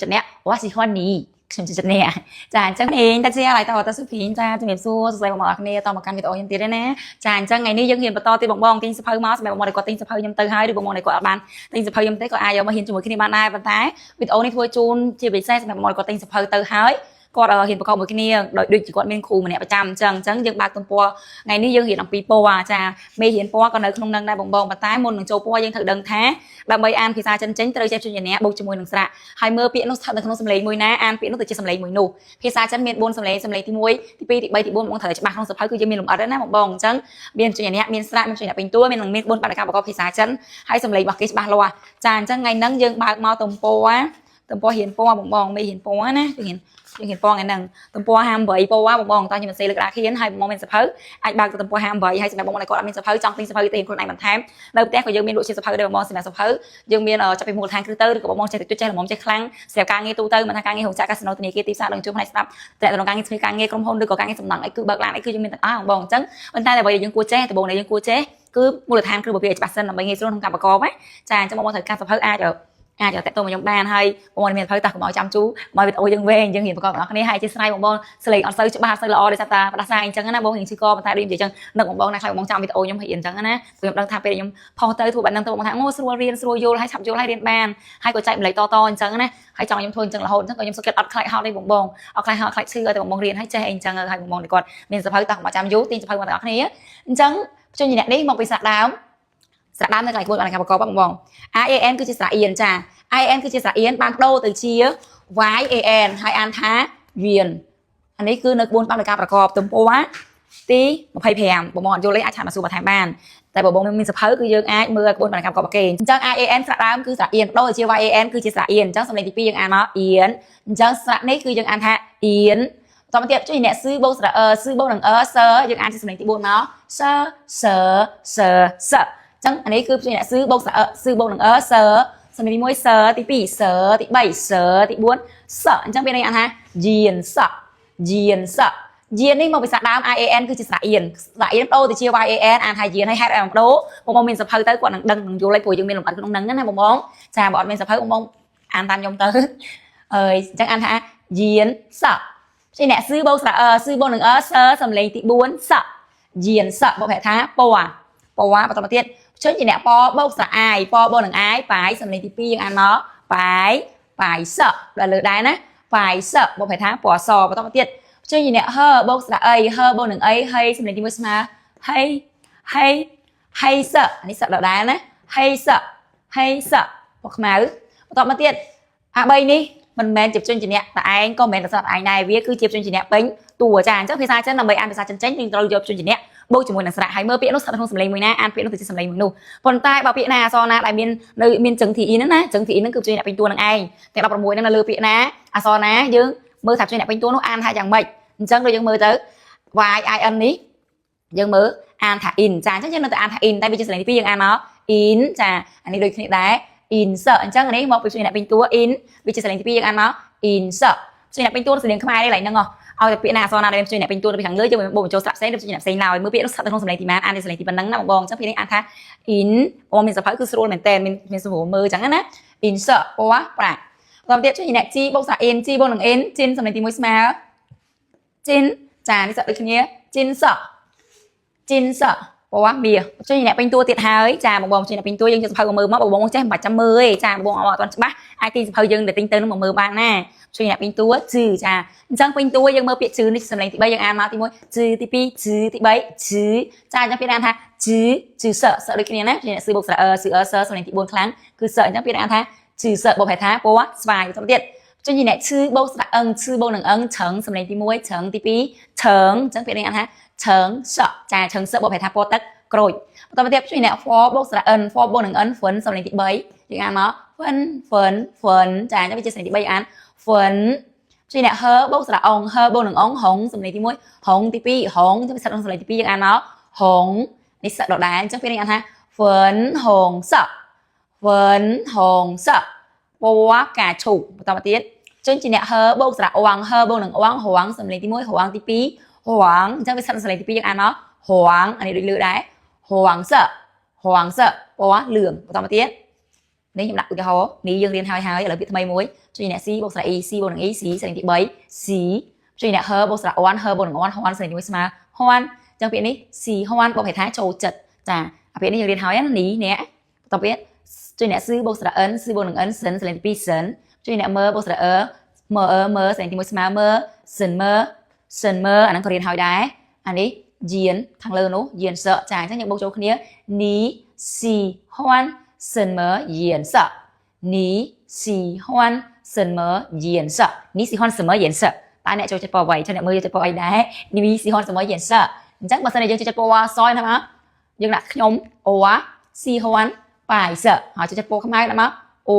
ចិត្តអ្នក我喜欢你ខ្ញុំចូលចិត្តអ្នកចាអញ្ចឹងឯងតាជាឡៃតតសុភីងចាជំរាបសួរសួស្តីបងប្អូនគ្នាតមកកាន់វីដេអូខ្ញុំទៀតទេណាចាអញ្ចឹងថ្ងៃនេះយើងរៀនបន្តទៀតបងបងទិញសភៅមកសម្រាប់បងប្អូនដែលគាត់ទិញសភៅខ្ញុំទៅហើយឬបងប្អូនដែលគាត់អត់បានទិញសភៅខ្ញុំទេក៏អាចយកមករៀនជាមួយគ្នាបានដែរប៉ុន្តែវីដេអូនេះធ្វើជូនជាពិសេសសម្រាប់បងប្អូនគាត់ទិញសភៅទៅហើយគាត់រៀនប្រកបមួយគ្នាដោយដូចជាគាត់មានគ្រូម្នាក់ប្រចាំអញ្ចឹងអញ្ចឹងយើងបើកទំព័រថ្ងៃនេះយើងរៀនអំពីពណ៌ចាមេរៀនពណ៌ក៏នៅក្នុងនឹងដែរបងបងប៉ុន្តែមុននឹងចូលពណ៌យើងត្រូវដឹងថាដើម្បីអានភាសាចិនចេញត្រូវចេះព្យញ្ជនៈបូកជាមួយនឹងស្រៈហើយមើលពាក្យនោះស្ថិតនៅក្នុងសំឡេងមួយណាអានពាក្យនោះទៅជាសំឡេងមួយនោះភាសាចិនមាន4សំឡេងសំឡេងទី1ទី2ទី3ទី4បងត្រូវច្បាស់ក្នុងសភៅគឺយើងមានលម្អិតណាបងបងអញ្ចឹងមានព្យញ្ជនៈមានស្រៈមានព្យញ្ជនៈពេញតួមាននឹងមាន4បដកម្មប្រកបភាសាចិនហើយសំឡេងរបស់គេច្បាស់លាស់ចាអញ្ចឹងថ្ងៃហ្នឹងយើងបើកមកទំព័រទំព័ររៀនពណ៌បងបងមេរៀនពណ៌ណាយើងរៀនយើងរៀនពណ៌ថ្ងៃហ្នឹងទំព័រ58ពណ៌បងបងតោះខ្ញុំសរសេរលើក្តារខៀនហើយបងមានសភៅអាចបើកទៅទំព័រ58ហើយសម្រាប់បងប្អូនដែលគាត់អត់មានសភៅចង់ទិញសភៅទេខ្លួនឯងបន្ថែមនៅផ្ទះក៏យើងមានលក់ជាសភៅដែរបងបងសម្រាប់សភៅយើងមានចាប់ពីមូលដ្ឋានគ្រឹះទៅឬក៏បងបងចេះតែចេះល្មមចេះខ្លាំងសម្រាប់ការងារទូទៅមិនថាការងាររោងចក្រកាស៊ីណូធនាគារទីផ្សារដឹងជួបផ្នែកស្ដាប់តែក្នុងការងារស្មីការងារក្រុមហ៊ុនឬក៏ការងារសំណង់អីគឺបើកឡានអីគឺយើងមានទាំងអស់បងបងអញ្ចឹងប៉ុន្តែអ្វីដែលយើងគួរចេះដំបូងដែលយើងគួរចេះគឺមូលដ្ឋានគ្រឹះរបស់វាឲ្យច្បាស់សិនដើម្បីងាយស្រួលក្នុងការប្រកបណាចាអញ្ចឹងបងបងត្រូវការសភៅអាចអាចតាក់ទងមកខ្ញុំបានហើយបងប្អូនមានសភៅតោះកុំឲ្យចាំជូមកវីដេអូយើងវែងយើងរៀនប្រកបទាំងអស់គ្នាហើយអធិស្ឋានបងបងសលេងអត់សូវច្បាស់អត់សូវល្អដោយសារតាផ្ដាសាយអញ្ចឹងណាបងរៀងឈឺកប៉ុន្តែដូចនិយាយអញ្ចឹងនឹកបងបងណាខ្លាចបងចាំវីដេអូខ្ញុំរៀនអញ្ចឹងណាព្រោះខ្ញុំដឹងថាពេលខ្ញុំផុសទៅធ្វើបែបហ្នឹងទៅបងថាអូស្រួលរៀនស្រួលយល់ហើយឆាប់យល់ហើយរៀនបានហើយក៏ចែកម្លែកតតអញ្ចឹងណាហើយចង់ខ្ញុំធ្វើអញ្ចឹងរហូតអញ្ចឹងក៏ខ្ញុំសុខចិត្តអត់ខ្លាចហត់ទេបងបងអត់ខ្លាចហត់ខ្លាចឈឺឲ្យតែបងបងរៀនហើយចេះអីអញ្ចឹងហើយបងបងគាត់មានសភៅតោះកុំឲ្យចាំយូរទាញសភៅមកទាំងអស់គ្នាអញ្ចឹងព្យញ្ជនៈនេះមកពីស្រៈដើមស្រៈដើមនៅកន្លែងក្បួនបានការប្រកបបងបង I A N គឺជាស្រៈអៀនចា I N គឺជាស្រៈអៀនបានបដូរទៅជា Y A N ហើយអានថាវៀនអានេះគឺនៅក្បួនច្បាប់នៃការប្រកបទំព័រទី25បងបងអត់យល់ទេអាច chat មកសួរបន្ថែមបានតែបើបងមានសភៅគឺយើងអាចមើលក្បួនបានការប្រកបគេអញ្ចឹង I A N ស្រៈដើមគឺស្រៈអៀនបដូរទៅជា Y A N គឺជាស្រៈអៀនអញ្ចឹងសំឡេងទី2យើងអានមកអៀនអញ្ចឹងស្រៈនេះគឺយើងអានថាអៀនបន្តមកទៀតជួយអ្នកស៊ឺបូកស្រៈអឺស៊ឺបូកនឹងអឺសយើងអានជាសំឡេងទី4មកសសសសអញ្ចឹងអានេះគឺជួយអ្នកស៊ឺបូកស្រៈអឺស៊ឺបូកនឹងអឺសសំឡេងទី1សទី2សទី3សទី4សអញ្ចឹងពេលនេះអានថាយៀនសយៀនសយៀននេះមកពីស្រៈដើម I A N គឺជាស្រៈអៀនស្រៈអៀនបដូរទៅជា Y A N អានថាយៀនហើយហេតុអីបដូរបងបងមានសភៅទៅគាត់នឹងដឹងនឹងយល់ហើយព្រោះយើងមានលម្អិតក្នុងហ្នឹងណាបងបងចាបើអត់មានសភៅបងបងអានតាមខ្ញុំទៅអើយអញ្ចឹងអានថាយៀនសជាអ្នកស៊ឺបូកស្រៈអឺស៊ឺបូកនឹងអឺសសំឡេងទី4សយៀនសបកប្រែថាពណ៌ពណ៌បន្តមកទៀតជួយជាអ្នកពបូកស្រៈអាយពបូកនឹងអាយបាយសំឡេងទី2យើងអានមកបាយបាយសដល់លើដែរណាបាយសបកប្រែថាពណ៌សបន្តមកទៀតជួយជាអ្នកហឺបូកស្រៈអីហឺបូកនឹងអីហើយសំឡេងទី1ស្មើហៃហៃហៃសអានេះសដដែលណាហៃសហៃសពណ៌ខ្មៅបន្តមកទៀតអា3នេះមិនមែនជាព្យញ្ជនៈតែឯងក៏មិនមែនតែស្រាប់ឯងដែរវាគឺជាព្យញ្ជនៈពេញតួចាអញ្ចឹងភាសាចិនដើម្បីអានភាសាចិនចេញយើងត្រូវយកព្យញ្ជនៈបូកជាមួយនឹងស្រៈហើយមើលពាក្យនោះស្ថិតក្នុងសំឡេងមួយណាអានពាក្យនោះទៅជាសំឡេងមួយនោះប៉ុន្តែបើពាក្យណាអក្សរណាដែលមាននៅមានចឹងធីអ៊ីហ្នឹងណាចឹងធីអ៊ីហ្នឹងគឺព្យញ្ជនៈពេញតួនឹងឯងទាំង16ហ្នឹងនៅលើពាក្យណាអក្សរណាយើងមើលថាព្យញ្ជនៈពេញតួនោះអានថាយ៉ាងម៉េចអញ្ចឹងដូចយើងមើលទៅ y i n នេះយើងមើលអានថា in ចាអញ្ចឹងយើងនៅតែអានថា in តែវាជាសំឡេងទី2យើងអានមក in ចាអានេះដូចគ្នាដែរ in សអញ្ចឹងអានេះមកពីព្យញ្ជនៈពេញតួ in វាជាសំឡេងទី2យើងអានមក in សព្យញ្ជនៈពេញតួស្តៀងខ្មែរទេឡើយហ្នឹងហ៎ឲ្យតែពាក្យណាអក្សរណាដែលមានព្យញ្ជនៈពេញតួនៅពីខាងលើយើងបូកបញ្ចូលស្រាប់ផ្សេងឬព្យញ្ជនៈផ្សេងឡើយមើលពាក្យនោះស្ថិតនៅក្នុងសំឡេងទីម៉ានអានជាសំឡេងទីប៉ុណ្ណឹងណាបងបងអញ្ចឹងពាក្យនេះអានថា in បងមានសភៅគឺស្រួលមែនតើមានមានស្រួលមើលអញ្ចឹងណា in សពណ៌ប្រាក់បន្តទៀតជួយអ្នក G បូកស្រៈ in G បូកនឹង in ជីនសំឡេងទី1ស្មើជីនចានេះសដូចគ្នាជីនសជីនសពណ៌មាសជួយអ្នកពេញតួទៀតហើយចាបងបងជួយអ្នកពេញតួយើងយកសភៅមកមើលមកបងបងចេះមិនបាច់ចាំមើលទេចាបងបងអត់ទាន់ច្បាស់អាចទីសភៅយើងដែលទិញទៅនឹងមកមើលបានណាជួយអ្នកពេញតួជឺចាអញ្ចឹងពេញតួយើងមើលពាក្យជឺនេះសំឡេងទី3យើងអានមកទី1ជឺទី2ជឺទី3ជឺចាអញ្ចឹងពាក្យអានថាជឺជឺសសដូចគ្នាណាជួយអ្នកសឺបុកស្រៈអឺសឺអឺសសំឡេងទី4ខ្លាំងគឺសអញ្ចឹងពាក្យអានថាជឺសបកប្រែថាពណ៌ស្វាយបន្តទៀតជួយអ្នកឈឺបូកស្រៈអឹងឈឺបូកនឹងអឹងឆឹងសំឡេងទី1ឆឹងទី2ឆឹងអញ្ចឹងពាក្យនេះអានថាឆឹងសចាឆឹងសបកប្រែថាពណ៌ទឹកក្រូចបន្តមកទៀតជួយអ្នក for បូកស្រៈ n for បូកនឹង n ហ្វិនសំឡេងទី3យើងអានមកហ្វិនហ្វិនហ្វិនចាអញ្ចឹងវាជាសំឡេងទី3អានហ្វិនជួយអ្នកហឺបូកស្រៈអងហឺបូកនឹងអងហងសំឡេងទី1ហងទី2ហងអញ្ចឹងវាស្ថិតក្នុងសំឡេងទី2យើងអានមកហងនេះសដដែលអញ្ចឹងពាក្យនេះអានថាហ្វិនហងសហ្វិនហងសពណ៌កាឈូកបន្តមកទៀតជនជាអ្នកហឺបូកស្រៈអងហឺបូកនឹងអងហងសំឡេងទី1ហងទី2ហងអញ្ចឹងវាស្ថិតក្នុងសំឡេងទី2យើងអានមកហងអានេះដូចលើដែរ 黄色黄色ពណ៌លឿងបន្តមកទៀត នេះខ្ញុំដាក់ឧទាហរណ៍នេះយើងរៀនហើយហើយឥឡូវពាក្យថ្មីមួយជួយអ្នក C បូកស្រៈ E C បូកនឹង E C ស្រេងទី3 C ជួយអ្នក H បូកស្រៈ 1 H បូកនឹង1 1ស្រេងទី1ស្មើ1អញ្ចឹងពាក្យនេះ 喜欢 បកហេថាចូលចិត្តចាអាពាក្យនេះយើងរៀនហើយណានេះអ្នកបន្តទៀតជួយអ្នក S បូកស្រៈ N S បូកនឹង N សិនស្រេងទី2សិនជួយអ្នក M បូកស្រៈ E មអឺមើស្រេងទី1ស្មើមើសិនមើសិនមើអាហ្នឹងក៏រៀនហើយដែរអានេះយៀនខាងលើនោះ颜色ចាអញ្ចឹងយើងបូកចូលគ្នា你喜欢什么颜色你喜欢什么颜色你喜欢什么颜色តើអ្នកចូលចិត្តពណ៌អ្វីចុះអ្នកមើលចូលចិត្តពណ៌អីដែរ你喜欢什么颜色អញ្ចឹងបើសិនជាយើងចូលចិត្តពណ៌សណាមកយើងដាក់ខ្ញុំ我喜欢白色ហើយចូលចិត្តពណ៌ខ្មៅដាក់មក我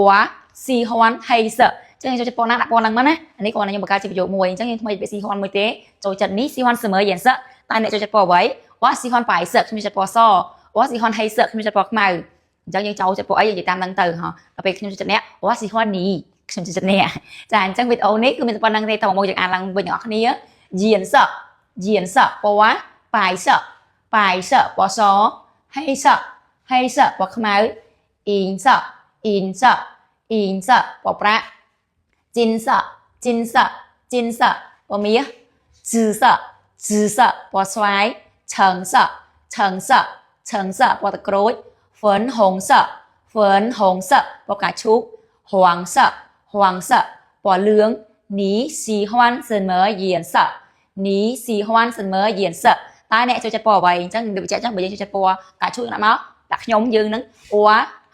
喜欢黑色ចឹងចូលចិត្តពណ៌ណាដាក់ពណ៌ហ្នឹងមកណាអានេះគ្រាន់តែខ្ញុំបង្កើតជាប្រយោគមួយអញ្ចឹងយើងថ្មីពាក្យ喜欢មួយទេចូលចិត្តនេះ喜欢什么颜色តើអ្នកចូលចិត្តពណ៌អ្វី我喜欢白色ខ្ញុំចូលចិត្តពណ៌ស我喜欢黑色ខ្ញុំចូលចិត្តពណ៌ខ្មៅអញ្ចឹងយើងចូលចិត្តពណ៌អីយើងនិយាយតាមហ្នឹងទៅហ៎ដល់ពេលខ្ញុំចូលចិត្តអ្នក我喜欢你ខ្ញុំចូលចិត្តអ្នកចាអញ្ចឹងវីដេអូនេះគឺមានតែប៉ុណ្្នឹងទេតោះមកយើងអានឡើងវិញទាំងអស់គ្នា颜色颜色ពណ៌白色白色ពណ៌ស黑色黑色ពណ៌ខ្មៅ银色银色银色ពណ៌ប្រាក់金色金色金色ពណ៌មាស紫色紫色ពណ៌ស្វាយ橙色橙色橙色ពណ៌ទឹកក្រូច粉红色粉红色ពណ៌ផ្កាឈូក黄色黄色ពណ៌លឿង你喜欢什么颜色你喜欢什么颜色តើអ្នកចូលចិត្តពណ៌អ្វីអញ្ចឹងដូចបញ្ជាក់អញ្ចឹងបើយើងចូលចិត្តពណ៌ផ្កាឈូកដាក់មកដាក់ខ្ញុំយើងនឹង我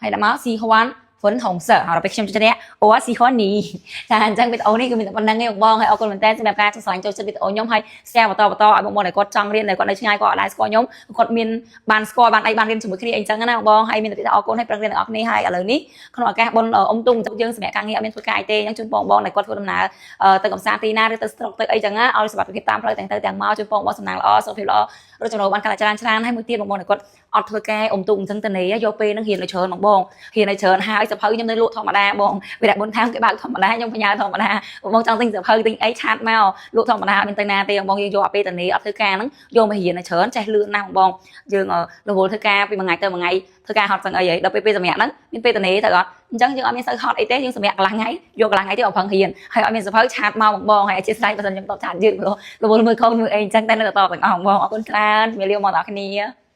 ហើយដាក់មក喜欢粉红色ហើយដល់ពេលខ្ញុំចូលចិត្តអ្នក我喜欢你ចាអញ្ចឹងវីដេអូនេះគឺមានតែប៉ុណ្្នឹងឯងបងហើយអរគុណមែនតើសម្រាប់ការចុចស្រឡាញ់ចូលចិត្តវីដេអូខ្ញុំហើយ share បន្តបន្តឲ្យបងប្អូនដែលគាត់ចង់រៀនដែលគាត់នៅឆ្ងាយគាត់អត់ដែរស្គាល់ខ្ញុំគាត់មានបានស្គាល់បានអីបានរៀនជាមួយគ្នាអីចឹងណាបងហើយមានតែអរគុណហើយប្រឹងរៀនទាំងអស់គ្នាហើយឥឡូវនេះក្នុងឱកាសបុណ្យអុំទូកយើងសម្រាប់ការងារអត់មានធ្វើការអីទេអញ្ចឹងជូនបងបងដែលគាត់ធ្វើដំណើរទៅកំសាន្តទីណាឬទៅស្រុកទៅអីចឹងណាឲ្យសុខភាពតាមផ្លូវទាំងទៅទាំងមកជូនបងបងសំណាងល្អសុខភាពល្អរកចំណូលបានកាន់តែច្រើនច្រើនហើយមួយទៀតបងបងដែលគាត់អត់ធ្វើការអុំទូកអញ្ចឹងទៅនេះយកពេលហ្នឹងរៀនឲ្យច្រើនបងបងរៀនឲ្យច្រើនហើយសភៅខ្ញុំនៅលក់ធម្មតាបងវាដាក់បុណ្យថាគេបើកធម្មតាខ្ញុំផ្ញើធម្មតាបងចង់ទិញសភៅទិញអី chat មកលក់ធម្មតាអត់មានទៅណាទេបងយើងយកអាពេលតនេះអត់ធ្វើការហ្នឹងយកមករៀនឲ្យច្រើនចេះលឿនណាស់បងយើងរវល់ធ្វើការពីមួយថ្ងៃទៅមួយថ្ងៃធ្វើការហត់សឹងអីហើយដល់ពេលពេលសម្រាប់ហ្នឹងមានពេលតនេះទៅអត់អញ្ចឹងយើងអត់មានសូវហត់អីទេយើងសម្រាប់កន្លះថ្ងៃយកកន្លះថ្ងៃទៀតអត់ប្រឹងរៀនហើយអត់មានសភៅ chat មកបងបងហើយអធិស្ឋានបើសិនខ្ញុំតប chat យឺតព្រោះរវល់មើលកូនមើលអីអញ្ចឹងតែនៅតែតបទាំងអស់បងអរគុណច្រើនជំរាបលាមកដល់គ្នា។